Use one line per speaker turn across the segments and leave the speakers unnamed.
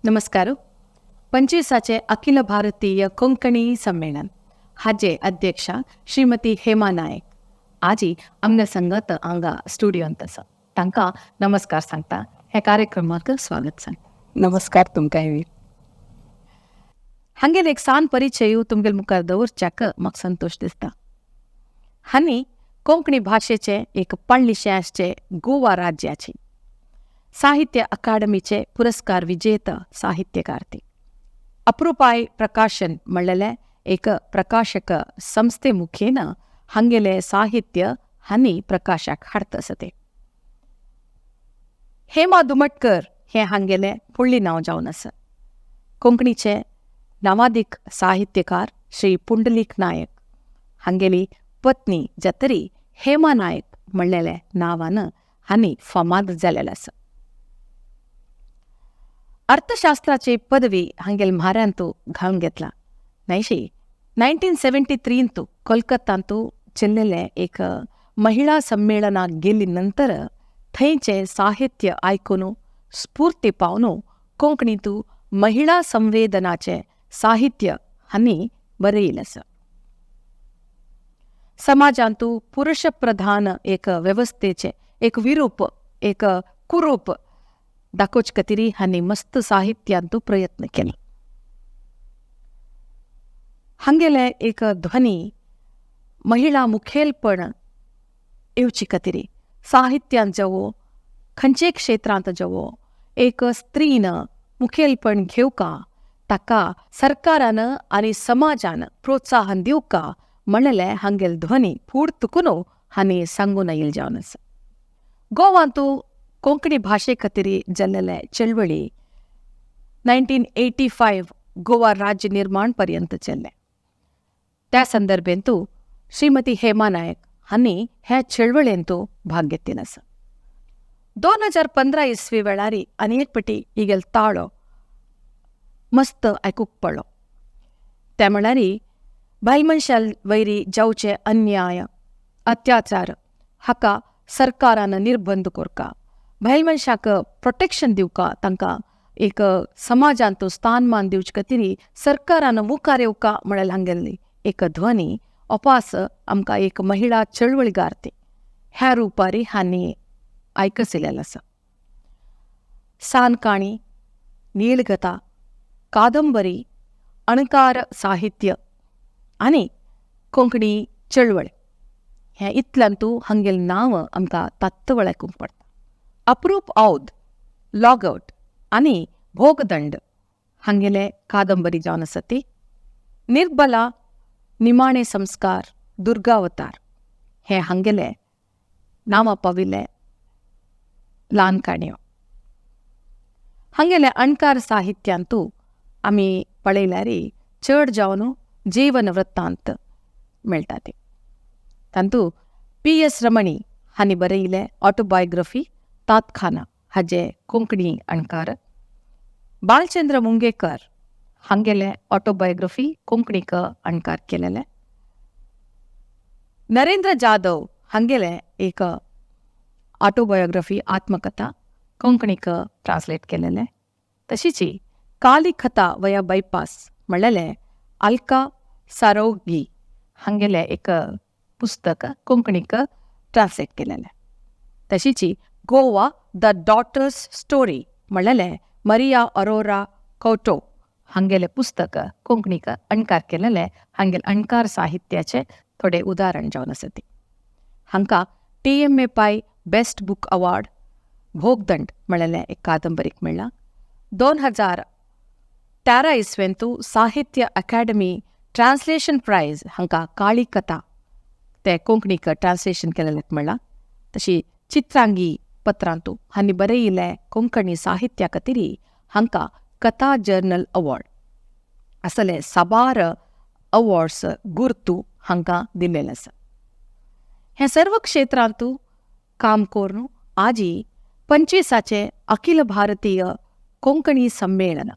नमस्कार. 25चे अखिल भारतीय कोंकणी संमेलन हाजे अध्यक्षा श्रीमती हेमा नायक आजी आमगे संगत हांगा स्टुडियोंत आसा. तांकां नमस्कार सांगता, ह्या कार्यक्रमाक स्वागत सांगता.
नमस्कार तुमकांय बी.
हांगेले एक सान परिचय तुमगेले मुखार दवरच्याक म्हाका संतोश दिसता. हांणी कोंकणी भाशेचे एक पळ्ळीशें आसचे गोवा राज्याची साहित्य अकादमीचे पुरस्कार विजेता साहित्यकार ती. अप्रुपाय प्रकाशन म्हणलेले एक प्रकाशक संस्थे मुखेन हांगेले साहित्य हांणी प्रकाशाक हाडता आसा ते. हेमा दुमटकर हें हांगेलें फुडलें नांव जावन आसा. कोंकणीचे नामादीक साहित्यकार श्री पुंडलीक नायक हांगेली पत्नी जातरी हेमा नायक म्हणलेले नांवान हांणी फामाद जालेलें आसा. अर्थशास्त्राची पदवी हांगेल म्हाऱ्यांतू घालून घेतला. न्हयशी 1973 कोलकातांतू चल्लेलें एक महिळा संमेळनाक गेली नंतर थंयचें साहित्य आयकून स्फूर्ती पावन कोंकणींतू महिळा संवेदनाचें साहित्य हांणी बरयलें आसा. समाजांतू पुरुशप्रधान एक वेवस्थेचें एक विरूप एक कुरूप दाखोवचे खातीर हांणी मस्त साहित्यांतू प्रयत्न केले. हांगेलें एक ध्वनी महिळा मुखेलपण येवचे खातीर साहित्यांत जावो खंयचे क्षेत्रांत जावो एक स्त्रीन मुखेलपण घेवका, ताका सरकारान आनी समाजान प्रोत्साहन दिवका म्हणलें हांगेल ध्वनी फूड तुकून हांणी सांगून आयिल्लें जावन आसा. गोवांतू कोंकणी भाशे खातीर जाल्लेले चळवळी 1985 गोवा राज्य निर्माण पर्यंत चल्लें. त्या संदर्भेंतू श्रीमती हेमा नायक हांणी ह्या चळवळेंतू भाग घेतिल्लो आसा. 2015 इसवी वेळार आनी एक पटी हिगेलो ताळो मस्त आयकूंक पडलो. त्या म्हळ्यार बायल मनशां वयरी जावचे अन्याय अत्याचार हाका सरकारान निर्बंध करका, बायल मनशाक प्रोटेक्शन दिवका, तांकां एक समाजांत स्थानमान दिवचे खातीर सरकारान मुखार येवका म्हळ्यार हांगेली एक ध्वनी अपास आमकां एक महिळा चळवळीगार ती ह्या रुपारी हांणी आयकसिलेलें आसा. सान काणी, नीळकथा, कादंबरी, अणकार साहित्य आनी कोंकणी चळवळ हें इतल्यांतू हांगेलें नांव आमकां तात्तवळ आयकूंक पडटा. अप्रूप औद, लॉगआवट आनी भोगदंड हांगेले कादंबरी जावन आसा ती. निर्बला, निमाणे संस्कार, दुर्गावतार हे हांगेले नांवां पाविल्ले ल्हान काणयो. हांगेले अणकार साहित्यांतू आमी पळयल्यार चड जावन जीवन वृत्तांत मेळटा ती. तातूंत पी.एस. रमणी हांणी बरयिल्लें ऑटोबायोग्राफी तातखाना हाजे कोंकणी अणकार, बालचंद्र मुंगेकर हांगेले ऑटोबायोग्राफी कोंकणीक अणकार केलेले, नरेंद्र जाधव हांगेले एक ऑटोबायोग्राफी आत्मकथा कोंकणीक ट्रान्सलेट केलेले, तशीच काली कथा वया बायपास म्हणलेले अलका सारोगी हांगेले एक पुस्तक कोंकणीक ट्रान्सलेट केलेले, तशीच गोवा the daughters story म्हणलेले मरिया अरोरा कौटो हांगेले पुस्तक कोंकणीक अणकार केलेले. हांगेले अणकार साहित्याचे थोडे उदाहरण जावन आसा ती. हांकां TMA Pai best book award Bhogdand म्हणलेले एक कादंबरीक मेळ्ळा. 2013 इसवेंतू साहित्य अकादमी ट्रान्सलेशन प्रायज हांकां काळी कथा ते कोंकणीक ट्रान्सलेशन केलेलें मेळ्ळा. तशी चित्रांगी पत्रांतू हांणी बरयिल्लें कोंकणी साहित्या खातीर हांकां कथा जर्नल अवॉर्ड असले साबार अवॉर्ड्स गुर्तू हांकां दिल्लेले आसा. हें सर्व क्षेत्रांतू काम करून आजी 25चे अखिल भारतीय कोंकणी संमेलन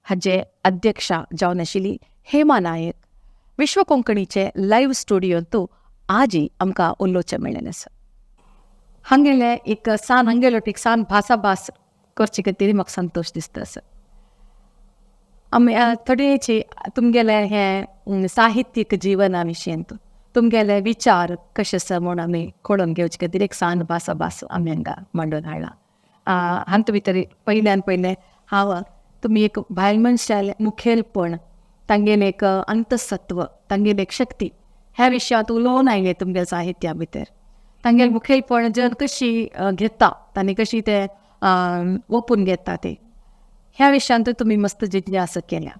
हाजे अध्यक्षा जावन आशिल्ली हेमा नायक विश्व कोंकणीचे लायव्ह स्टुडियोंतू आजी आमकां उलोवचें मेळ्ळें आसा. हांगेलें एक सान हांगेलो एक सान भासाभास करचे खातीर म्हाका संतोश दिसता आसा. आमी थोडेचे तुमगेले हें साहित्यीक जिवना विशयंत तुमगेले विचार कशे आसा म्हूण आमी कळोवन घेवचे खातीर एक सान भासाभास आमी हांगा मांडून हाडला. हातूंत भितर पयल्यान पयलें हांव तुमी एक बायल मनशालें मुखेलपण, तांगेलें एक अंतसत्व, तांगेली एक शक्ती ह्या विशयांत उलोवन आयले तुमगेल्या साहित्या भितर. तांगेलें मुखेलपण जन कशी घेता तांणी कशी ते ओपून घेता ते ह्या विशयांत तुमी मस्त जिज्ञासा केल्या.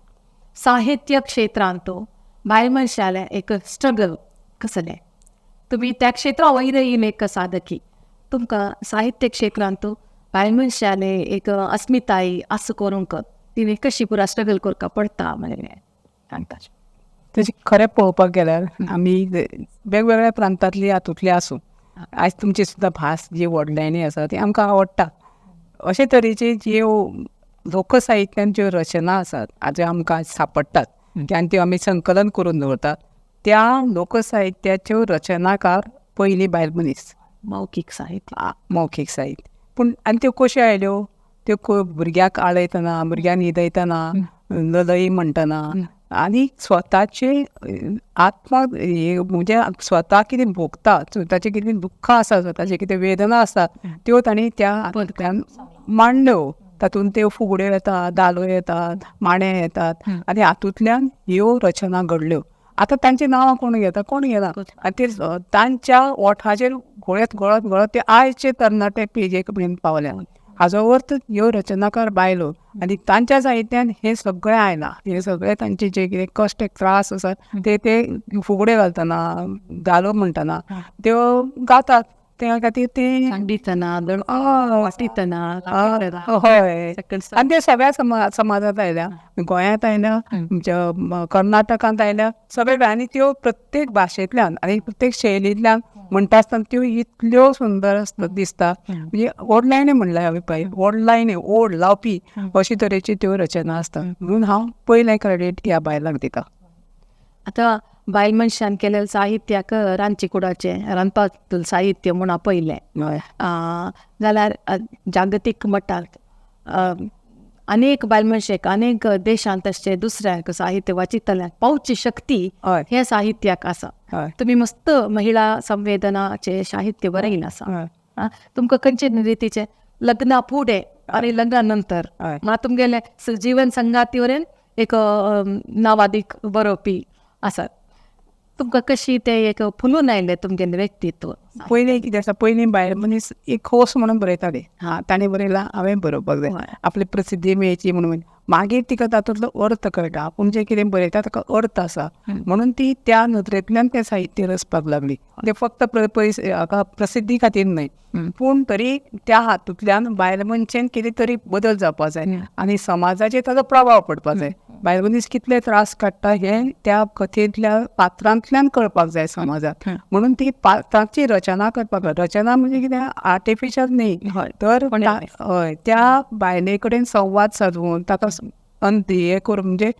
साहित्य क्षेत्रांत बायल मनशालें एक स्ट्रगल कसलें, तुमी त्या क्षेत्रा वयर येयले एक साधकी, तुमकां साहित्य क्षेत्रांत बायल मनशालें एक अस्मिताय आस करूंक तिणें कशी पुरा स्ट्रगल करपाक पडटा म्हणलें सांगता.
तशें खरें पळोवपाक गेल्यार आमी वेगवेगळ्या प्रांतांतली हातूंतली आसूं, आयज तुमची सुद्दां भास जी व्हडल्यांनी आसा ती आमकां आवडटा. अशे तरेची ज्यो लोकसाहित्यान ज्यो रचना आसात ज्यो आमकां सांपडटात आनी त्यो आमी संकलन करून दवरतात, त्या लोकसाहित्याच्यो रचनाकार पयली बायल मनीस.
मौखीक साहित्य,
मौखीक साहित्य. पूण आनी त्यो कश्यो आयल्यो, त्यो भुरग्याक आळयतना, भुरग्यांक न्हिदयतना, ललई म्हणटना आनी स्वताचे आत्मा म्हणजे स्वता कितें भोगता, स्वताचें कितें दुख्ख आसा, स्वताचें कितें वेदना आसता त्यो तांणी त्या हातूंतल्यान मांडल्यो. तातूंत त्यो फुगड्यो येतात, धालो येतात, मांडे येतात आनी हातूंतल्यान ह्यो रचना घडल्यो. आतां तांची नांवां कोण घेता, कोण घेना. आनी ते तांच्या ओठाचेर घोळत घोळत घोळत ते आयचे तरणाटे पिळगे मेरेन पावल्या. हाजो अर्थ ह्यो रचनाकार बायलो आनी तांच्या साहित्यान हें सगळें आयलां. हे सगळे तांचे जे कितें कश्ट त्रास आसा ते ते फुगड्यो घालतना, धालो म्हणटना त्यो गातात. त्या खातीर ते
सांडितना, वाटितना,
हय. आनी ते सगळ्या समाजांत आयल्या, गोंयांत आयल्या, आमच्या कर्नाटकांत आयल्या, सगळे. आनी त्यो प्रत्येक भाशेंतल्यान आनी प्रत्येक शैलींतल्यान म्हणटा आसतना त्यो इतल्यो सुंदर आसता दिसता. म्हणजे ओडलायणे म्हणलें हांवें पळय, ओडलायणे, ओड लावपी अशे तरेची त्यो रचना आसता. म्हणून हांव पयलें क्रेडीट ह्या बायलांक दिता.
आतां बायल मनशान केलेलें साहित्याक रांदचे कुडाचें रांदपाक साहित्य म्हूण आपयलें जाल्यार जागतीक मट्टार अनेक बायल मनशेक अनेक देशांत अशें दुसऱ्यांक साहित्य वाचितल्यांक पावची शक्ती हे साहित्याक आसा. तुमी मस्त महिला संवेदनाचें साहित्य बरयलें आसा. तुमकां खंयचे रितीचें लग्ना फुडें आनी लग्ना नंतर मात तुमगेलें जीवन संगाती वरेन एक नावादीक बरोवपी आसात, तुमकां कशी तें एक फुलून आयलें तुमगेलें व्यक्तित्व?
पयलीं कितें आसा, पयलीं बायल मनीस एक खोस म्हणून बरयताली, हा ताणें बरयलां हांवें बरोवपाक जाय, आपली प्रसिद्धी मेळची म्हणून. मागीर तिका तातूंतलो अर्थ कळटा, आपूण जें कितें बरयता ताका अर्थ आसा म्हणून ती त्या नदरेंतल्यान तें साहित्य रचपाक लागली. तें फक्त प्रसिद्धी खातीर न्हय, पूण तरी त्या हातूंतल्यान बायल मनशेन कितें तरी बदल जावपाक जाय आनी समाजाचेर ताचो प्रभाव पडपाक जाय. बायल मनीस कितले त्रास काडटा हें त्या कथेंतल्या पात्रांतल्यान कळपाक जाय समाजाक, म्हणून ती पात्रांची रचना करपाक. रचना म्हणजे कितें आर्टिफिशियल न्ही, तर हय त्या बायले कडेन संवाद सादून ताका हे करून म्हणजे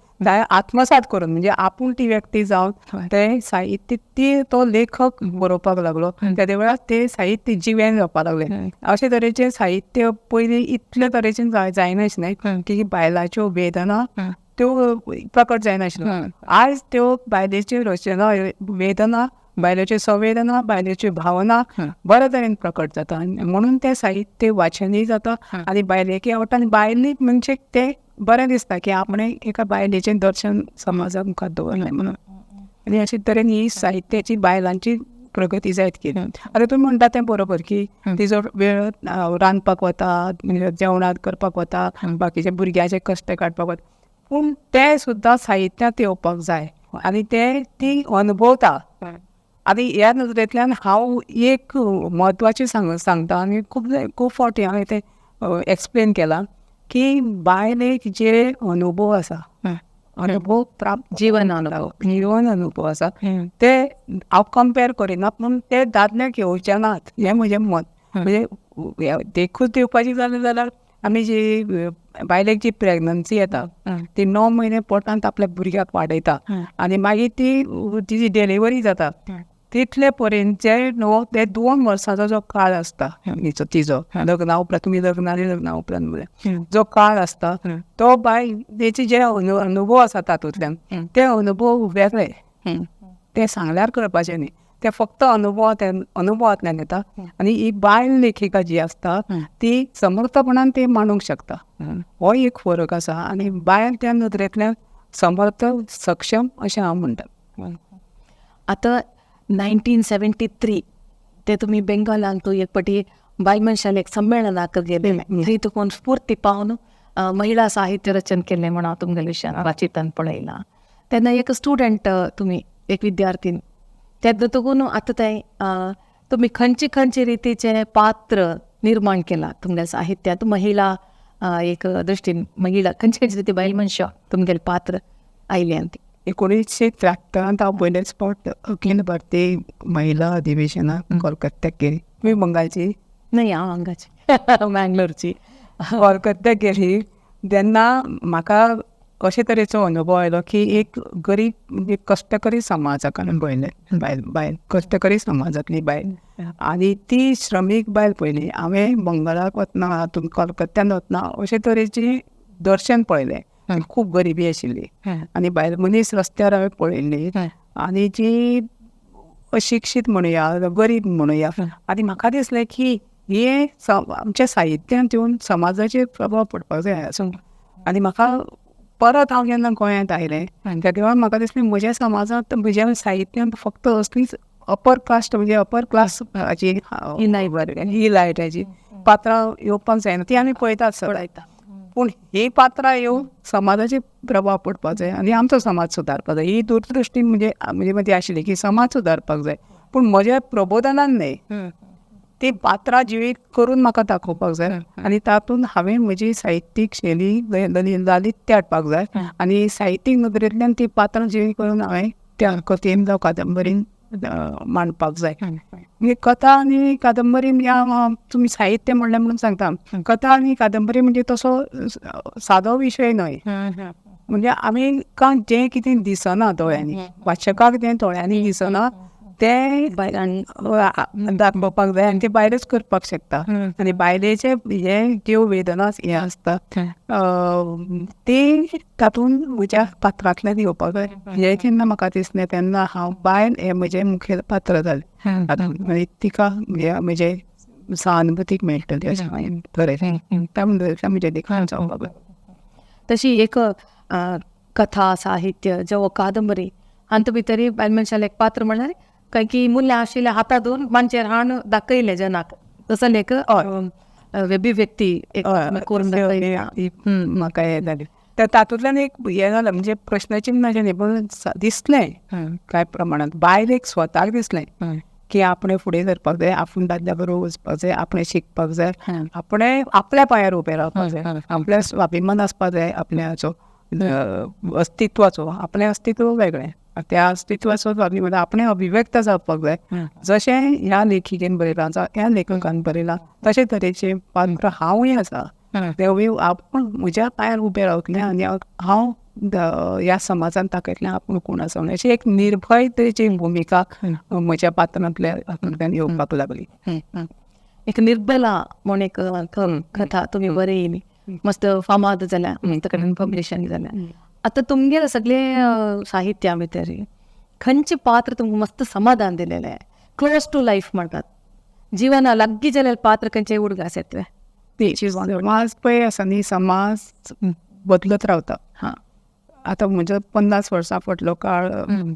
आत्मसात करून म्हणजे आपूण ती व्यक्ती जावन ते साहित्य ती तो लेखक बरोवपाक लागलो. त्या वेळार ते साहित्य जिवें जावपाक लागलें. अशे तरेचें साहित्य पयलीं इतले तरेचें जायनाशिल्लें की बायलाच्यो वेदना त्यो प्रकट जायनाशिल्ल्यो. आयज त्यो बायलेच्यो रचना, वेदना, बायलेच्यो संवेदना, बायलेच्यो भावना बऱ्या तरेन प्रकट जाता. म्हणून तें साहित्य वाचनीय जाता आनी बायलेकय आवडटा आनी बायलेक म्हणजे तें बरें दिसता की आपणें एका बायलेचें दर्शन समाजा मुखार दवरलें म्हणून. आनी अशे तरेन ही साहित्याची बायलांची प्रगती जायत गेली. आतां तुमी म्हणटा तें बरोबर की तिजो वेळ रांदपाक वता, जेवणाक करपाक वता, बाकीच्या भुरग्याचे कश्ट काडपाक वता, पूण तें सुद्दां साहित्यांत येवपाक जाय आनी तें ती अनुभवता. आनी ह्या नदरेंतल्यान हांव एक म्हत्वाचें सांगता आनी खूब खूब फावटी हांवें तें एक्सप्लेन केलां की बायलेक जे अनुभव आसा, अनुभव प्राप्त
जीवन अनुभव,
जीवन अनुभव आसा, ते हांव कंपेर करिना पूण ते दादल्याक येवचे नात हें म्हजें मत. म्हणजे देखूच दिवपाची जालें जाल्यार आमी जी बायलेक जी प्रेग्नन्सी येता ती 9 म्हयने पोटांत आपल्या भुरग्याक वाडयता आनी मागीर ती तिजी डिलिव्हरी जाता. तितले पर्यंत जे न्हू ते 2 वर्सांचो जो काळ आसता तिजो लग्ना उपरांत, तुमी लग्न आनी लग्ना उपरांत म्हळ्यार जो काळ आसता तो बायलेचे जे अनुभव आसा तातूंतल्यान ते अनुभव वेगळे, ते सांगल्यार कळपाचे न्ही, ते फक्त अनुभवांतल्यान येता. आनी ही बायल लेखिका जी आसता ती समर्थपणान ती मांडूंक शकता, हो एक फरक आसा. आनी बायल त्या नदरेंतल्यान समर्थ सक्षम अशें हांव म्हणटा.
आतां 1973 ते तुमी बेंगॉलांत एक पटी बायल मनशाले एक संमेळनाक गेले, थंय तुका स्फूर्ती पावन महिला साहित्य रचन केलें म्हण हांव तुमगेले विशयान वाचितान पळयलां. तेन्ना एक स्टुडंट तुमी, एक विद्यार्थी, तेन्ना तुकून आतां तें तुमी खंयचे खंयचे रितीचें पात्र निर्माण केलां तुमगेल्या साहित्यांत महिला एक दृश्टीन, महिला खंयचे खंयचे रिती बायल मनशां तुमगेलें पात्र आयल्यान ती.
1973 हांव पयलेच फावट अखिल भारतीय महिला अधिवेशनाक कोलकत्त्याक गेली. तुमी बंगालची?
न्हय, हांव हांगाची मँगलोरची.
कोलकत्त्याक गेली तेन्ना म्हाका अशे तरेचो अनुभव आयलो की एक गरीब म्हणजे कश्टकरी समाजाक पळयलें, बायल बायल कश्टकरी समाजांतली बायल आनी ती श्रमीक बायल पळयली. हांवें बंगालाक वतना हातूंत कोलकत्त्यान वतना अशे तरेची दर्शन पळयलें. खूब गरिबी आशिल्ली आनी बायल मनीस रस्त्यार हांवें पळयल्ली आनी जी अशिक्षीत म्हणुया, गरीब म्हणुया. आनी म्हाका दिसलें की हे आमच्या साहित्यांत येवन समाजाचेर प्रभाव पडपाक जाय असो. आनी म्हाका परत हांव जेन्ना गोंयांत आयलें त्या वेळार म्हाका दिसलें म्हज्या समाजांत म्हज्या साहित्यांत फक्त असलीच अपर कास्ट म्हणजे अपर क्लास हाची ही लायटाची पात्रां येवपाक जायना, ती आमी पळयतात सगळ्या, पूण ही पात्रां येवन समाजाचेर प्रभाव पडपाक जाय आनी आमचो समाज सुदारपाक जाय. ही दूरदृश्टी म्हणजे म्हजे मदीं आशिल्ली की समाज सुदारपाक जाय, पूण म्हज्या प्रबोधनान न्हय, ती पात्रां जिवीत करून म्हाका दाखोवपाक जाय आनी तातूंत हांवें म्हजी साहित्यीक शैली लालित्य हाडपाक जाय आनी साहित्यीक नदरेंतल्यान ती पात्रां जिवीत करून हांवें त्या कथेन जावं कादंबरीन मांडपाक जाय. म्हणजे कथा आनी कादंबरी म्हणजे तुमी साहित्य म्हणलें म्हणून सांगता, कथा आनी कादंबरी म्हणजे तसो सादो विशय न्हय. म्हणजे आमी का जें कितें दिसना दोळ्यांनी, वाचकाक जें दोळ्यांनी दिसना तें दाखोवपाक जाय आनी तें बायलच करपाक शकता. आनी बायलेचे हे ज्यो वेदना हे आसता ते तातूंत म्हज्या पात्रांतल्यान येवपाक जाय. हें जेन्ना म्हाका दिसलें तेन्ना हांव बायल हें म्हजें मुखेल पात्र जालें आनी तिका म्हजे सहानुभूतीक मेळटली अशें हांवें ठरयलें. त्या म्हजें लेखन जावपाक लागलें.
तशी एक कथा साहित्य जावं कादंबरी हातूंत भितर बायल मनशालें एक पात्र म्हणल्यार काय की मुल्यां आशिल्ल्या हाता धरून मांचेर हाडून दाखयलें जनाक, तसो एक अभिव्यक्ती करून
म्हाका हें जालें. तर तातूंतल्यान एक हें जालें म्हणजे प्रश्नचिन्ह अशें न्ही, पूण दिसलें कांय प्रमाणांत बायलेक स्वताक दिसलें की आपणें फुडें सरपाक जाय, आपूण दादल्या बरोबर वचपाक जाय, आपणें शिकपाक जाय, आपणें आपल्या पांयार उबें रावपाक जाय, आपल्या स्वाभिमान आसपाक जाय, आपल्याचो अस्तित्वाचो, आपलें अस्तित्व वेगळें, त्या अस्तित्वाचो स्वाभिमान, आपणें अभिव्यक्त जावपाक जाय. जशें ह्या लेखिकेन बरयलां जावं ह्या लेखकान बरयलां तशे तरेचें पात्र हांवूय आसा, तेवूय आपूण म्हज्या पांयार उबें रावतलें आनी हांव ह्या समाजान दाखयतलें आपूण कोण आसा. अशी एक निर्भय तरेची भुमिका म्हज्या पात्रांतल्यान येवपाक लागली.
एक निर्बला म्हूण एक कथा तुमी बरयली, मस्त फामाद जाल्या, मस्त कडेन पब्लिशन जाल्या. आतां तुमगेले सगळे साहित्या भितर खंयचें पात्र तुमकां मस्त समाधान दिलेलें, क्लोज टू लायफ म्हणटात, जिवना लागीं जाल्लें पात्र खंयचें उडगास येतलें?
समाज पळय आसा न्ही, समाज बदलत रावता. आतां म्हज्या 50 वर्सां फाटलो काळ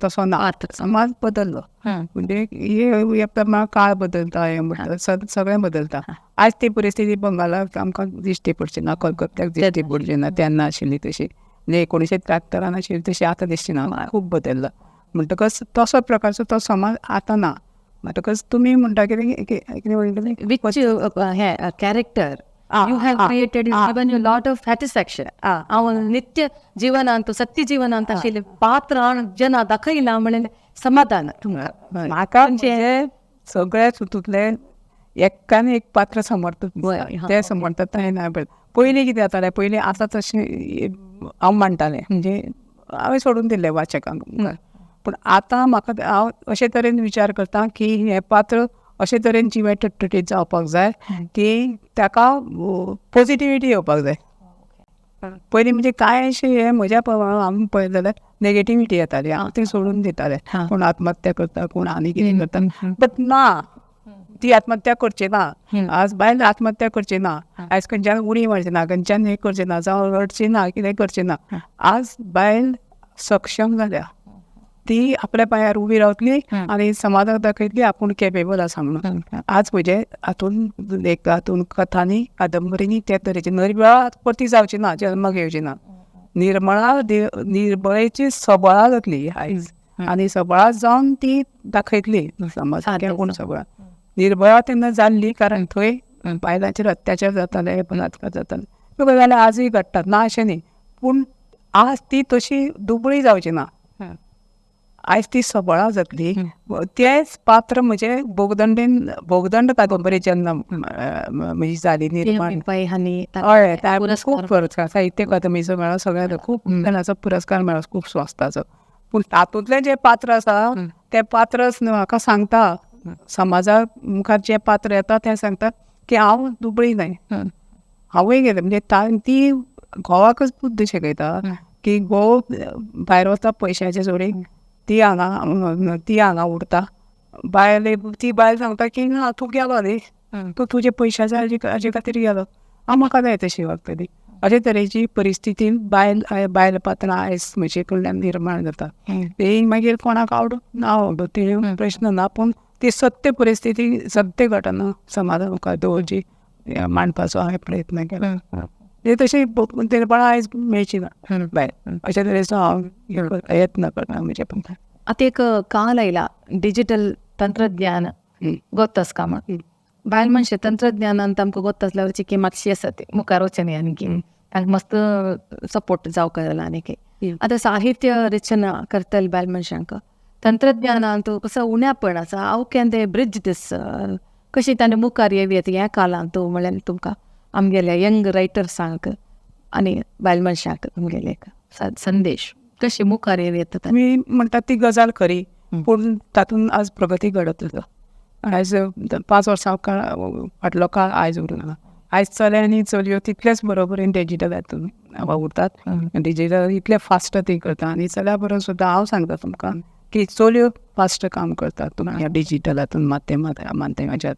तसो ना, समाज बदल्लो, म्हणजे हे प्रमाण काळ बदलता, हें म्हणटा सगळें बदलता. आज ती परिस्थिती बंगालाक आमकां दिश्टी पडची ना, कलकत्त्याक दिश्टी पडची ना, तेन्ना आशिल्ली तशी, म्हणजे 1973 आशिल्ली तशी आतां दिसची ना, खूब बदल्ला. म्हणटकच तसो प्रकारचो तो समाज आतां ना. म्हणटकच तुमी म्हणटा कितें कितें म्हणटलें,
which character you have created is given you lot of satisfaction. हांव नित्य जिवनांत सत्य जिवनांत आशिल्लें पात्र जना दाखयलां म्हणलें समाधान तुमकां.
म्हाका म्हणजे सगळ्या हितूंतलें एकान एक पात्र समर्थक, तें समर्थक ना. पयलीं कितें जातालें, पयलीं आतां तशें हांव मांडटालें, म्हणजे हांवें सोडून दिल्लें वाचकांक, पूण आतां म्हाका हांव अशे तरेन विचार करता की हें पात्र अशे तरेन जिवें तट्टटीत जावपाक जाय की ताका पॉजिटिविटी येवपाक जाय. पयलीं म्हणजे कांय अशें हें म्हज्या आमी पळयत जाल्यार नेगेटिविटी येताली, हांव तें सोडून दितालें, कोण आत्महत्या करता, कोण आनी कितें करता, बट ना, ती आत्महत्या करची ना. आज बायल आत्महत्या करची ना, आयज खंयच्यान उडी मारची ना, खंयच्यान हें करचें ना, जावं रडची ना, कितें करचें ना. आज बायल सक्षम जाल्या, ती आपल्या पांयार उबी रावतली आनी समाजाक दाखयतली आपूण केपेबल आसा म्हणून. आज म्हजे हातून एक हातून कथांनी कादंबरींनी ते तरेची निर्मळा परती जावची ना, जल्माक येवची ना. निर्मळा निर्बळेची सबळा जातली आयज आनी सबळा जावन ती दाखयतली समाजाक आपूण सबळा. निर्बळा तेन्ना जाल्ली कारण थंय बायलांचेर अत्याचार जाताले, बलात्कार जाताले, त्यो गजाली आजूय घडटात, ना अशें न्ही, पूण आज ती तशी दुबळी जावची ना, आयज ती सबळा जातली. तेंच पात्र म्हजें भोगदंडेन भोगदंड कादंबरी जेन्ना म्हणजे जाली निर्माण, हय, खूब पुरस्कार साहित्य अकादमीचो मेळ्ळो, सगळ्यांक खूब जाणांचो पुरस्कार मेळ्ळो, खूब संस्थाचो. पूण तातूंतलें जें पात्र आसा तें पात्र म्हाका सांगता, समाजा मुखार जें पात्र येता तें सांगता की हांव दुबळी न्हय, हांवूय गेलें. म्हणजे ती घोवाकच बुद्द शिकयता की घोव भायर वता पयशांचे जोडीक, ती हांगा उरता, बायल ती बायल सांगता की ना तूं गेलो न्ही, तूं तुजे पयशाच्या हाजे खातीर गेलो, हांव म्हाका जाय तशी वागतली. अशे तरेची परिस्थिती बायल बायल पात्रां आयज म्हजे कडल्यान निर्माण जाता. ती मागीर कोणाक आवडूं ना आवडूं ती प्रश्न ना, पूण ती सत्य परिस्थिती, सत्य घटना समाजा मुखार दवरची मांडपाचो हांवें प्रयत्न केला. ते तशी निर्बळा आयज मेळची ना बायल, अशे तरेचो हांव यत्न करता म्हजे.
आतां एक काल आयला डिजिटल तंत्रज्ञान गोत्तास म्हण, बायल मनशां तंत्रज्ञानान तांकां गोत्त आसल्यार की मातशी आसा ती मुखार वचनी न्ही, आनी तांकां मस्त सपोर्ट जावंक जाला. आनी आतां साहित्य रचना करतले बायल मनशांक तंत्रज्ञानान कसो उण्यापण आसा, how can they bridge this, कशी ताणें मुखार येवयेत ह्या काळांत म्हळ्यार तुमकां आमगेल्या यंग रायटर्सांक आनी बायल मनशांक तुमगेले संदेश कशी मुखार येवयेत?
तुमी म्हणटात ती गजाल खरी, पूण तातूंत आज प्रगती घडत आसा. आयज 5 वर्सां फाटलो काळ आयज उरूंक ना. आयज चले आनी चलयो तितलेच बरोबरीन डिजिटल हातून वावुरतात, डिजिटल इतले फास्ट ती करता आनी चल्या बरोबर सुद्दां हांव सांगता तुमकां की चलयो फास्ट काम करतात ह्या डिजिटल हातून माध्यमाच्या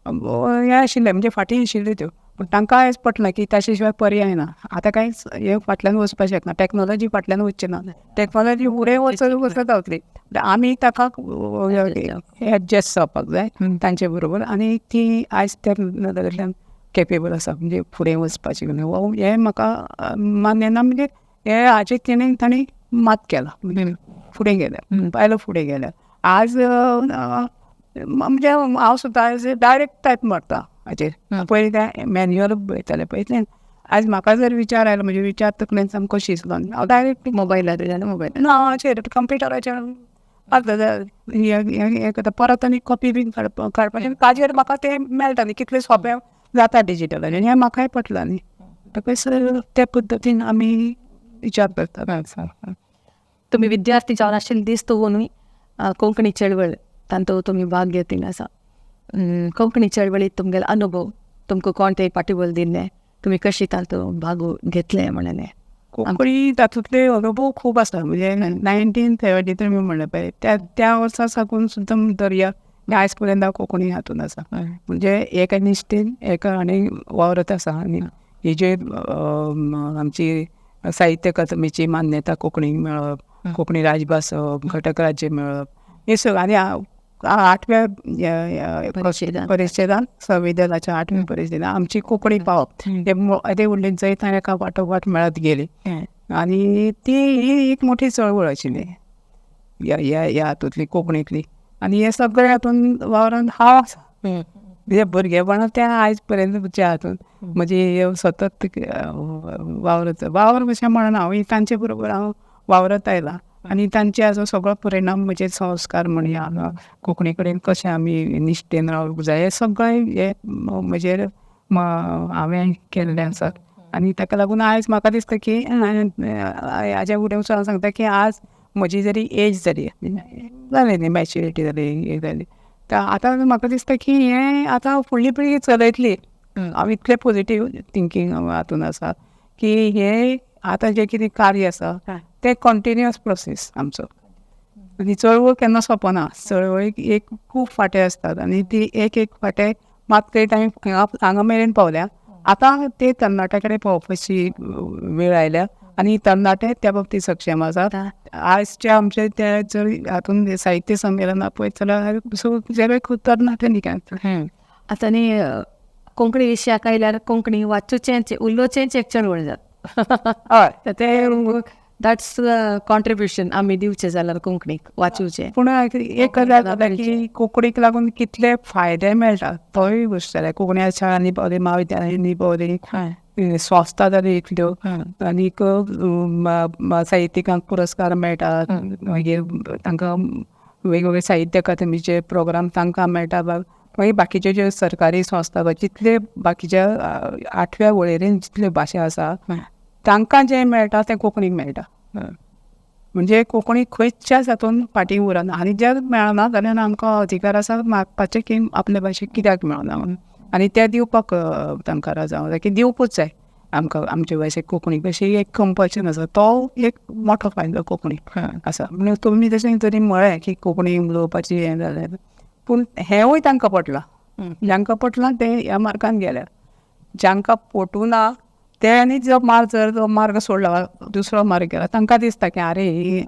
हें आशिल्लें, म्हणजे फाटीं आशिल्ल्यो त्यो, पूण तांकां आयज पटलां की ताचे शिवाय पर्याय ना. आतां कांयच हें फाटल्यान वचपाक शकना, टॅक्नोलॉजी फाटल्यान वचची ना, टॅक्नोलॉजी फुडें वचत वचत रावतली, आमी ताका एडजस्ट जावपाक जाय तांचे बरोबर आनी ती आयज त्या नदरेंतल्यान केपेबल आसा म्हणजे फुडें वचपाची. हें म्हाका मान्य ना, म्हणजे हे हाचे तेणें तांणी मात केला, म्हणजे फुडें गेल्या बायलो, फुडें गेल्या. आज म्हणजे हांव सुद्दां आयज डायरेक्ट टायप मारता हाचेर, पयलीं तें मॅन्युअल पळयतालें पळयतलें. आयज म्हाका जर विचार आयलो, म्हणजे विचार तकलेन सामको शिजलो, हांव डायरेक्ट
मोबायलार मोबायल
ना हाचेर कंप्युटराचेर हें करता, परत आनी कॉपी बीन काडपाचें ताजेर म्हाका तें मेळटा न्ही, कितलें सोंपें जाता डिजिटलाचेर, हें म्हाकाय पटलां न्ही. म्हणटकच ते पद्दतीन आमी विचार करतात.
तुमी विद्यार्थी जावन आशिल्ले दीस दवरून कोंकणी चळवळ तातूंत तुमी भाग घेतिल्लो आसा. कोंकणी चळवळीत तुमगेलो अनुभव, तुमकां कोण ते पाठबळ दिल्लें, तुमी कशी तातूंत भाग घेतले म्हणलें?
कोंकणी तातूंतले अनुभव खूब आसा. म्हणजे 1973 मी म्हणलें पळय त्या वर्सा साकून सुद्दां दर्या आयज पर्यंत हांव कोंकणी हातूंत आसा. म्हणजे एका निश्ठेन एका आनी वावरत आसा. आनी ही जी आमची साहित्य अकादमीची मान्यता कोंकणीक मेळप, कोंकणी राजभास घटक राज्य मेळप, हे सगळें आनी 8व्या परिशदान संविधानाच्या 8व्या परिशदान आमची कोंकणी पावप हे येदे व्हडली जैतां एका वाटोवाट मेळत गेली आनी ती ही एक मोठी चळवळ आशिल्ली ह्या ह्या हातूंतली कोंकणींतली. आनी हे सगळे हातून वावरान हांव आसा, म्हणजे भुरगेपणांत त्या आयज पर्यंत म्हज्या हातून म्हजी सतत वावरत वावर अशें म्हणना, हांव तांचे बरोबर हांव वावरत आयलां आनी तांचे हाजो सगळो परिणाम म्हजेर संस्कार म्हणया, कोंकणी कडेन कशें आमी निश्ठेन रावूंक जाय, हें सगळें हें म्हजेर हांवें केल्लें आसा. आनी ताका लागून आयज म्हाका दिसता की हाज्या फुडें वचून हांव सांगता की आज म्हजी जरी एज जाली जाली न्ही, मॅच्युरिटी जाली, हे जाली, तर आतां म्हाका दिसता की हें आतां फुडली पिळगी चलयतली. हांव इतलें पॉजिटीव थिंकींग हातून आसा की हें आतां जें कितें कार्य आसा तें कंटिन्युअस प्रोसेस आमचो, आनी चळवळ केन्ना सोंपना. चळवळीक एक खूब फांटे आसतात आनी ती एक एक फांटे मात करीत आमी हांगा मेरेन पावल्या. आतां ते तरणाट्या कडेन पावपाची वेळ आयल्या आनी तरणाटे त्या बाबतींत सक्षम आसा. आयजच्या आमचे ते जर हातून साहित्य संमेलनां पळयत जाल्यार सगळे खूब तरणाटे न्ही.
आतां न्ही कोंकणी विशयाक आयल्यार कोंकणी वाचूचेंच उलोवचेंच एक चळवळ जाता.
हय,
ते that's contribution आमी दिवचें जाल्यार कोंकणीक वाचूचें.
पूण एक गजाल जाता की कोंकणीक लागून कितले फायदे मेळटा तोय गोश्ट जाल्या. कोंकणी शाळांनी पावली, म्हाविद्यालयांनी पावली, संस्था जाली इतल्यो, आनीक साहित्यिकांक पुरस्कार मेळटा, मागीर तांकां वेगवेगळे साहित्य अकादमीचे प्रोग्राम तांकां मेळटा. मागीर बाकीच्यो ज्यो सरकारी संस्था जितले बाकीच्या आठव्या वळेरेन जितल्यो भाशा आसा तांकां जें मेळटा तें कोंकणीक मेळटा. म्हणजे कोंकणी खंयच्याच हातून फाटीं उरना आनी जर मेळना जाल्यार आमकां अधिकार आसा मागपाचें की आपले भाशेक कित्याक मेळना म्हणून, आनी तें दिवपाक तांकां जावं जाय की दिवपूच जाय आमकां आमचे भाशेक. कोंकणी भाशेक एक कंपल्शन आसा, तो एक मोठो फायदो कोंकणी आसा. म्हणून तुमी तशें जरी म्हळें की कोंकणी उलोवपाची हें जालें, पूण हेंवूय तांकां पटलां, जांकां पटलां ते ह्या मार्गान गेल्या, जांकां पटूं ना ते आनी जो मार्ग जर जो मार्ग सोडला दुसरो मार्ग गेला तांकां दिसता की आरे ही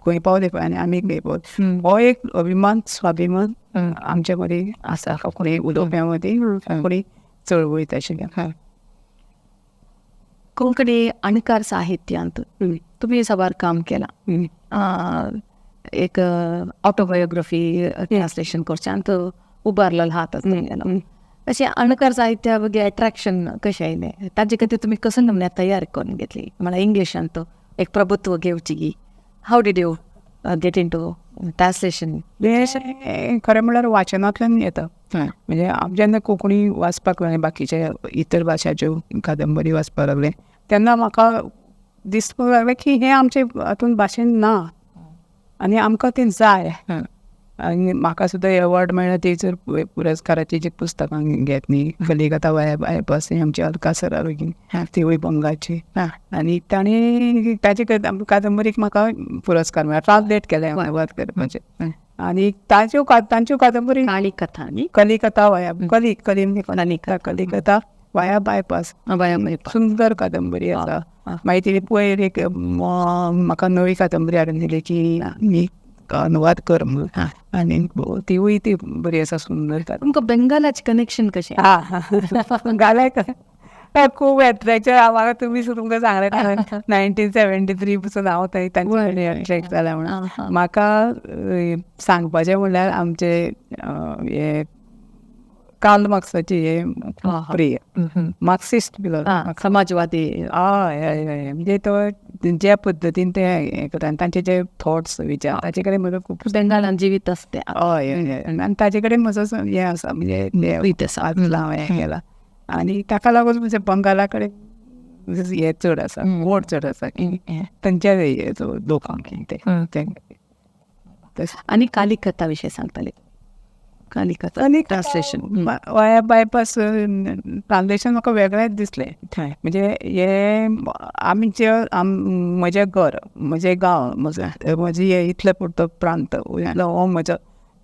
खंय पावले पळय आनी आमी खंय पावले. हो एक अभिमान स्वाभिमान आमचे मदीं आसा, कोंकणी उलोवप्यां मदीं, कोंकणी चळवळींत आशिल्ल्या.
कोंकणी अणकार साहित्यांत तुमी साबार काम केलां. एक ऑटोबायोग्राफी ट्रान्सलेशन करच्यांत उबारलेलो हात आसता. अशें अणकार साहित्या बगे एट्रॅक्शन कशें आयलें? ताजे खातीर तुमी कसो नमुन्या तयार करून घेतली? म्हळ्यार इंग्लिशांत एक प्रभुत्व घेवची, how did you get into translation?
हें खरें म्हणल्यार वाचनांतल्यान येता. म्हणजे हांव जेन्ना कोंकणी वाचपाक लागलें, बाकीच्या इतर भाशाच्यो कादंबरी वाचपाक लागलें, तेन्ना म्हाका दिसपाक लागलें की हें आमचे हातून भाशेन ना आनी आमकां तें जाय. आनी म्हाका सुद्दां एवॉर्ड मेळ्ळा ती जर पुरस्काराची जी पुस्तकां घेत न्ही, कलिकता वाया बायपास ही आमची अलका सरारोगी, तिवूय बंगालची, आनी तांणी ताचे कादंबरीक म्हाका पुरस्कार मेळ्ळा, ट्रान्सलेट केलें अनुवाद करपाचें. आनी तांच्यो कादंबरी
कालिकथा न्ही,
कलिकता वाया कली कली कलिकता वाया बायपास, सुंदर कादंबरी आसा. मागीर तिणें पयर एक म्हाका नवी कादंबरी हाडून दिली की अनुवाद कर म्हणून, आनी तिवूय ती बरी आसा, सुंदर.
तुमकां बेंगालाचें कनेक्शन कशें?
बंगालाक खूब एट्रॅक्शन. म्हाका तुमी तुमकां सांगलें 1973 पसून हांव थंय तांचे कडेन एट्रॅक्ट जालें म्हणून. म्हाका सांगपाचें म्हणल्यार आमचे हे कार्ल मार्क्साची हे प्रिय मार्क्सिस्ट
समाजवादी,
हय हय, म्हणजे तो ज्या पद्दतीन ते हें करता आनी तांचे जे थॉट्स विचार ताचे कडेन म्हजो खूब
बेंगालान जिवीत आसता.
हय हय, आनी ताचे कडेन म्हजो हें आसा, म्हणजे वाचलां हांवें हें केलां, आनी ताका लागून म्हजें बंगाला कडेन हें चड आसा, ओड चड आसा की तांच्या लोकांक ते.
आनी कालिकथा विशय सांगताले, कालिकथा
आनी
ट्रान्सलेशन
वाया बायपास ट्रान्सलेशन म्हाका वेगळेंच दिसलें. म्हणजे हे आमचे म्हजें घर, म्हजें गांव, म्हजें हे इतलें पुरतो प्रांत, इतलो हो म्हजो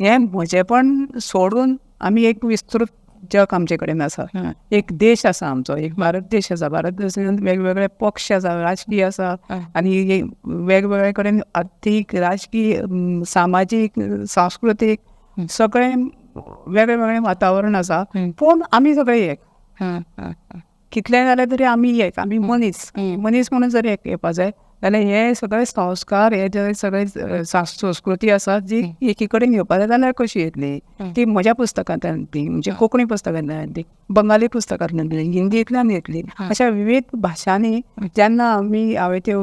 हें म्हजेंपण सोडून आमी एक विस्तृत जग आमचे कडेन आसा, एक देश आसा आमचो, एक भारत देश आसा. भारत देशांत वेगवेगळे पक्ष आसा, राजकीय आसा, आनी वेगवेगळे कडेन आर्थीक, राजकीय, सामाजीक, सांस्कृतीक सगळें वेगळे वेगळें वातावरण आसा. पूण आमी सगळे एक, कितलें जालें तरी आमी एक, आमी मनीस, मनीस म्हणून जर एक येवपा जाय जाल्यार हे सगळे संस्कार, हे जे सगळे संस्कृती आसा जी एकी कडेन येवपा जाय जाल्यार कशी येतली? ती म्हज्या पुस्तकांतल्यान येतली, म्हणजे कोंकणी पुस्तकांतल्यान येतली, बंगाली पुस्तकांतल्यान येतली, हिंदींतल्यान येतली, अशा विविध भाशांनी जेन्ना आमी हांवें त्यो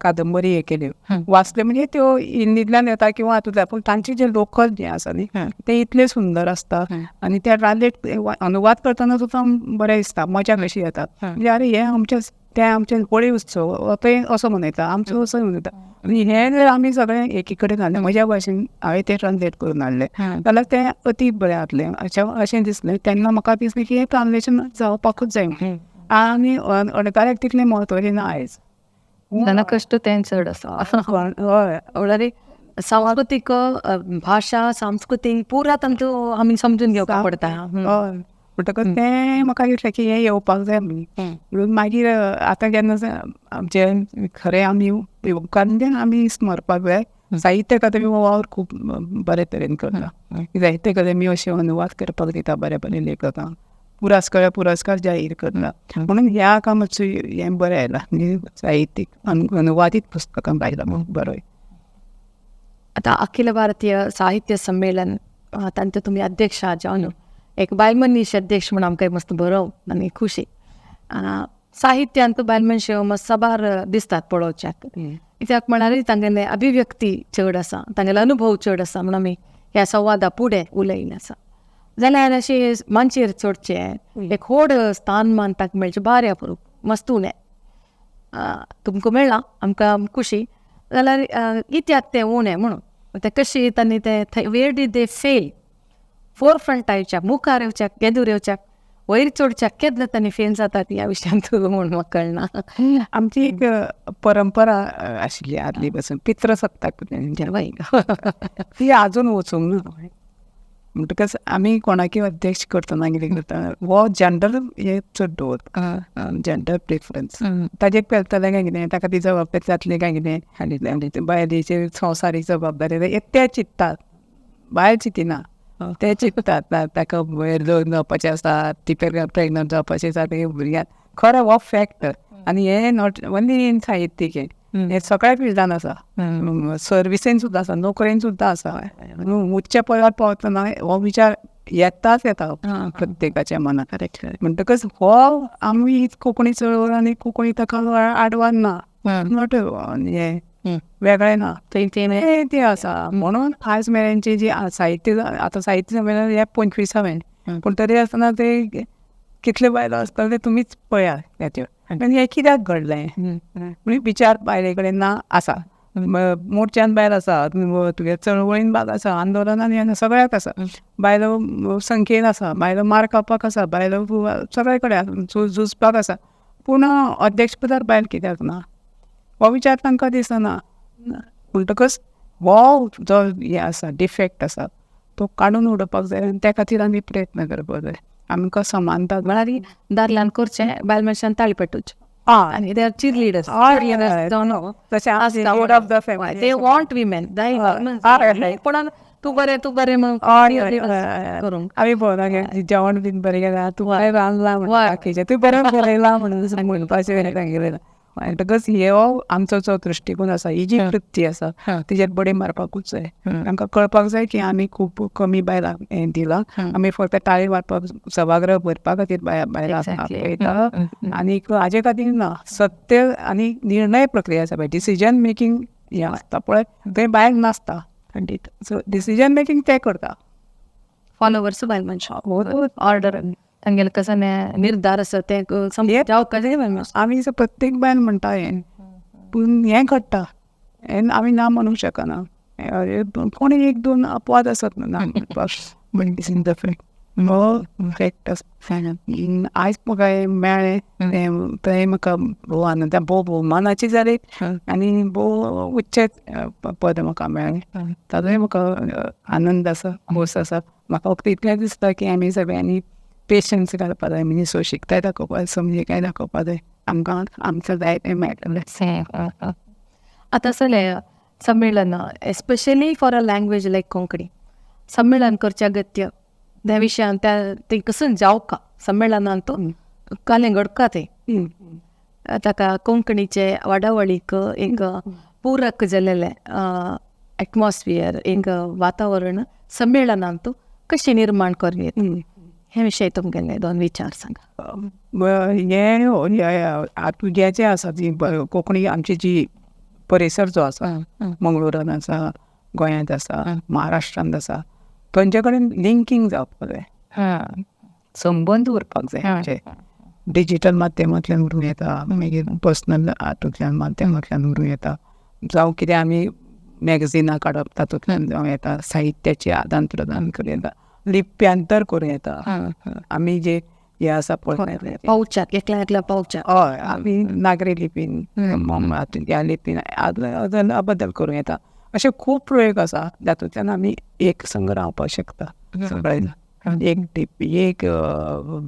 कादंबरी हे केल्यो वाचल्यो, म्हणजे त्यो हिंदींतल्यान येता किंवां हातूंतल्यान, पूण तांचे जे लोकल जें आसा न्ही तें इतलें सुंदर आसता आनी ते ट्रान्सलेट अनुवाद करतना सुद्दां बरें दिसता, मजा कशी येता. म्हणजे आरे हें आमचें, ते आमचे होळी उत्सव ते असो मनयता, आमचो असो मनयता, आनी हें जर आमी सगळें एकी कडेन घालें, म्हज्या भाशेन हांवें तें ट्रान्सलेट करून हाडलें जाल्यार तें अती बरें जातलें अशें अशें दिसलें. तेन्ना म्हाका दिसलें की हें ट्रान्सलेशन जावपाकूच जाय आनी अणकाराक तितलें म्हत्व दिना आयज.
जाल्यार कश्ट तें चड आसा.
हय.
म्हळ्यार सांस्कृतीक भाशा, सांस्कृतीक पुरा तांचो आमी समजून घेवपाक पडटा.
हय, म्हणटकच तें म्हाका दिसलें की हें येवपाक जाय म्हणून. म्हणून मागीर आतां जेन्ना आमचे खरें आमी उपकारन आमी स्मरपाक जाय. साहित्य अकादेमी हो वावर खूब बरे तरेन करता. साहित्य अकादेमी अशे अनुवाद करपाक दिता बरे बरे लेखकांक, पुरस्कार पुरस्कार जाहीर करता. म्हणून ह्या हाका मातशें हें बरें आयलां, म्हणजे साहित्यीक अनुवादीत पुस्तकां भायला बरो.
आतां अखिल भारतीय साहित्य संमेलन तांचे तुमी अध्यक्ष जावन एक बायल मनीस अध्यक्ष म्हूण आमकां मस्त बरो आनी खुशी. साहित्यांत बायल मनशां मस्त साबार दिसतात पळोवच्याक, कित्याक म्हळ्यार तांगेले अभिव्यक्ती चड आसा, तांगेले अनुभव चड आसा म्हूण आमी ह्या संवादा फुडें उलयलें आसा. जाल्यार अशें मांचयेर चडचें एक व्हड स्थानमान ताका मेळचें बाऱ्या पुरो मस्त उणें तुमकां मेळ्ळां, आमकां खुशी. जाल्यार कित्याक तें उणें म्हणून तें कशें तांणी तें where did they fail, forefront येवच्याक, मुखार येवच्याक, गेदूर येवच्याक, वयर चडच्याक केन्ना तांणी फेल जातात ह्या विशयांत म्हूण म्हाका कळना.
आमची एक परंपरा आशिल्ली आदली पासून, पितृसत्ताक ती आजून वचूंक ना. म्हणटकच आमी कोणाकय अध्यक्ष करतना कितें करता, हो जेंडर हे चड दवरता, जेंडर प्रिफरन्स. ताजेर पेलतलें काय कितें, ताका ती जबाबदारी जातली काय कितें, बायलेचेर संवसारीक जबाबदारी ते चिंततात, बायल चिंतिना, ते चिंततात ताका वयर लग्न जावपाचें आसा, ती प्रेग्नंट जावपाचें आसा, ते भुरग्यांक. खरें हो फॅक्ट. आनी हें not only in साहित्यीक, हें सगळ्या फिल्डान आसा, सर्विसेन सुद्दां आसा, नोकरेन सुद्दां आसा. उच्च पदार पावतना हो विचार येताच येता प्रत्येकाच्या मनात. म्हणटकच हो आमी कोंकणी चळवळ आनी कोंकणी ताका आडवाद ना, not हें वेगळें ना, तें आसा. म्हणून आयज मेरेनची जी साहित्य, आतां साहित्य संमेलन हें 25वें, पूण तरी आसतना ते कितले बायलो आसतले ते तुमीच पळयात ताचेर. आनी हें कित्याक घडलें म्हणजे विचार बायले कडेन ना आसा, मोर्चान बायल आसा, तुगे चळवळीन बायल आसा, आंदोलनान सगळ्याक आसा, बायलो संख्येन आसा, बायलो मार खावपाक आसा, बायलो सगळे कडेन झुजपाक आसा, पूण अध्यक्षपदार बायल कित्याक ना हो विचार तांकां दिसना. म्हणटकच हो जो हें आसा डिफेक्ट आसा तो काडून उडोवपाक जाय आनी त्या खातीर आमी प्रयत्न करपाक जाय. आमकां समानता
म्हळ्यार दादल्यान करचें, बायल मनशान ताळी पेटोवचें. आनी they are cheerleaders, they want women, पूण तूं बरें तूं बरें म्हणून करूंक.
आमी पळोवना जेवण बीन बरें केलां, तूं बरें रांदलां म्हणून बाकीचें, तूं बरें बरयलां म्हणून म्हणपाचें सांगिल्लें. म्हणटकच हो आमचो जो दृश्टिकोन आसा, ही जी वृत्ती आसा तिचेर बडी मारपाकूच जाय. आमकां कळपाक जाय की आमी खूब कमी बायलांक हें दिलां, आमी फक्त ताळी मारपाक सभागृह भरपा खातीर बायलां आपयता आनी हाजे खातीर ना. सत्य आनी निर्णय प्रक्रिया आसा पळय, डिसिजन मेकींग हें आसता पळय, थंय बायल नासता.
खंडीत.
सो डिसिजन मेकींग ते करता,
फॉलोवर्स बायल मनशां, ऑर्डर तांगेलें कसो निर्धार आसा तें जावपाक.
आमी प्रत्येक बायल म्हणटा हें, पूण हें घडटा हें आमी ना म्हणूंक शकना. कोणी एक दोन अपवाद आसत ना म्हणपाक, हो फॅक्ट आसा. आयज म्हाका हें मेळ्ळें तें म्हाका भोव आनंद, भोव भोवमानाची जाली आनी भोव उच्च पद म्हाका मेळ्ळें, ताजोय म्हाका आनंद आसा, खोस आसा. म्हाका फक्त इतलेंच दिसता की आमी सगळ्यांनी पेशन्स घालपा जाय, म्हणजे सोंशीकताय दाखोवपा जाय, समजिकाय दाखोवपा जाय, आमकां आमकां जाय तें मेळटलें.
आतां सगळें संमेलन especially for a language like Konkani संमेलन करचें अगत्य त्या विशयान त्या तें कसं जावका संमेलनांत कालें घडका तें ताका कोंकणीचे वाडावळीक एक पूरक जालेलें एटमॉस्फियर, एक वातावरण संमेलनांत कशें निर्माण करूं हे विशय तुमगेले दोन विचार सांगा.
हें तुजें आसा ती कोंकणी आमची जी परिसर जो आसा, मंगळुरान आसा, गोंयांत आसा, महाराष्ट्रांत आसा, तांचे कडेन लिंकींग जावपाक जाय, संबंद उरपाक जाय. आमचे डिजिटल माध्यमांतल्यान उरूं येता, मागीर पर्सनल हातूंतल्यान माध्यमांतल्यान उरूं येता. जावं कितें आमी मॅगझिनां काडप तातूंतल्यान जावं येता, साहित्याचें आदान प्रदान करूं येता, लिप्यांतर करूं येता. आमी जे हे आसा पळय
पावच्याक एकल्या एकल्या पावच्याक,
हय, आमी नागरी लिपीन ह्या लिपीन बदल करूं येता. अशे खूब प्रयोग आसा जातूंतल्यान आमी एक संघ रावपाक शकता सगळे, एक लिपी, एक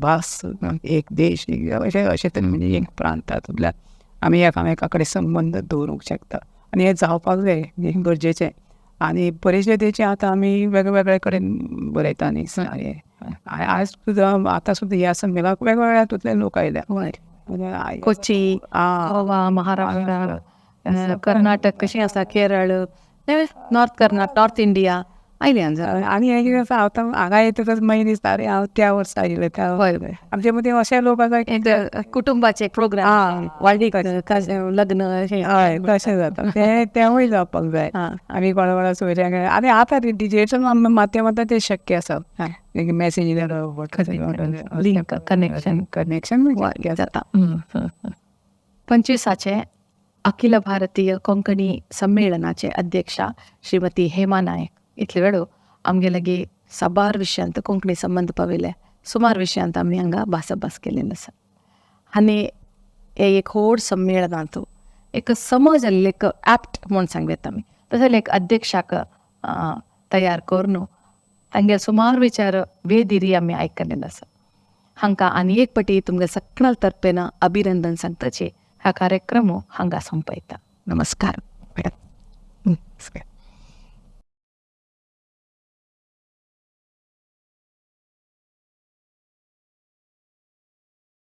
भास, एक देश, अशें अशें तरेन म्हणजे एक प्रांतांतल्यान आमी एकामेका कडेन संबंद दवरूंक शकता आनी हें जावपाक जाय, हें गरजेचें. आनी परिशदेचें आतां आमी वेगवेगळे कडेन बरयता न्ही, आज सुद्दां आतां सुद्दां ह्या संमेलनाक वेगवेगळ्या हातूंतले लोक आयल्या,
कोची, गोवा, महाराष्ट्र, कर्नाटक कशें आसा, Kerala, north Karnataka, north India आयले.
आनी हें कितें आसा, आतां हांगा येतकच मागीर दिसता अरे हांव त्या वर्सा आयिल्लें, त्या आमचे मदीं अशे लोक आसा,
कुटुंबाचे प्रोग्राम, वाडीक लग्न,
हय तशें जाता, तें तेंवूय जावपाक जाय. आमी कोणा कोणा सोयऱ्यांक, आनी आतां डिजिटल माध्यमांत तें शक्य आसा, मॅसेज
लिंक कनेक्शन
कनेक्शन
जाता. 25 अखिल भारतीय कोंकणी संमेलनाचे अध्यक्षा श्रीमती हेमा नायक इतले वेळो आमगे लागीं साबार विशयांत कोंकणी संबंद पाविल्ले सुमार विशयांत आमी हांगा भासाभास केल्लें आसा. आनी हे एक व्हड संमेलनांत एक समज आसलें, एक ऍप्ट म्हूण सांगू येता आमी, तशें एक अध्यक्षाक तयार करून तांगे सुमार विचार वेदिरी आमी आयकलेले आसा. हांकां आनी एक पटी तुमगे सगळ्या तर्फेन अभिनंदन सांगताची ह्या कार्यक्रम हांगा संपयता. नमस्कार.
नमस्कार.